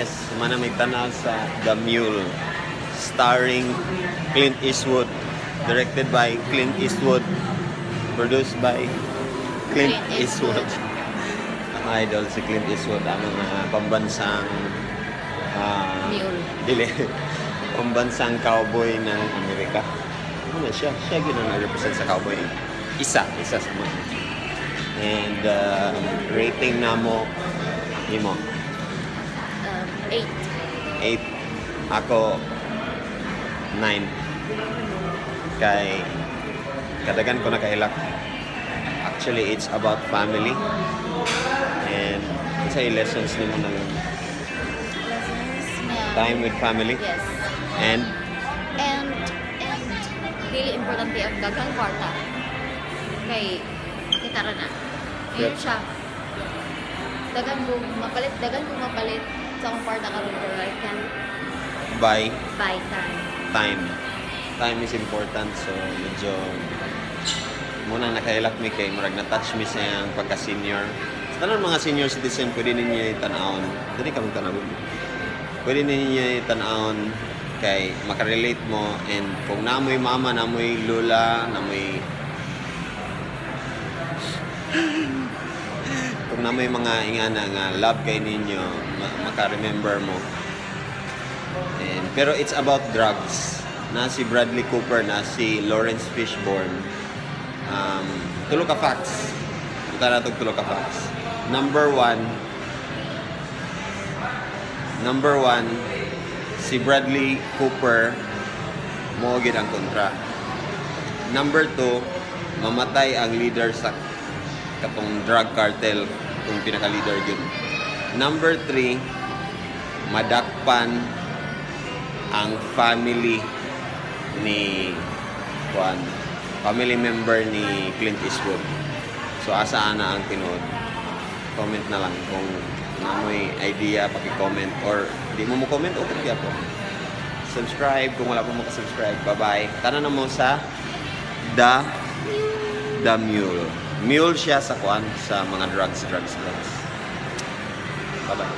Yes, mana may tanaw sa The Mule, starring Clint Eastwood, directed by Clint Eastwood, produced by Clint Clint Eastwood. Eastwood. Ang idol si Clint Eastwood, ang mga pambansang Mule. Dili. Pambansang cowboy ng Amerika. Ano na siya? Siya gyud ang nag-represent sa cowboy. Isa sa mga. And rating namo imo? 8. 8. Ako, 9. Kay kadagan ko nakailak. Actually, it's about family. And unsay lessons nimo na lang? Lessons nga. Time with family. Yes. And And dili importante ang daghang kwarta. Kay kita ra na. Ayun siya. Daghan kong mapalit sa akong kwarta karon, pero I can't buy buy time. Time. Time is important, so medyo muna nakailak mi kay murag na-touch mi sa iyang pagka-senior. Sa tanan mga senior citizen, pwede ninyo itan-awon. Dili ka magtanawon. Pwede ninyo itan-awon kay makarelate mo, and kung namoy mama, namoy lola, namoy kung namoy mga ingana nga love kay ninyo, maka-remember mo. And, pero it's about drugs. Na si Bradley Cooper, na si Laurence Fishburne. Tulo ka facts. Punta na tulo ka facts. Number one, si Bradley Cooper mo gid ang kontra. Number two, mamatay ang leader sa katong drug cartel, kung pinaka-leader yun. Number three, madakpan ang family ni kuan, family member ni Clint Eastwood. So asa ana ang tinuod? Comment na lang kung namoy idea, paki-comment, or di mo mo comment, okay gyapon. Subscribe kung wala pa mo ka-subscribe. Bye-bye. Tanan na mo sa The Mule. Mule siya sa kuan, sa mga drugs, drugs, drugs. Bye-bye.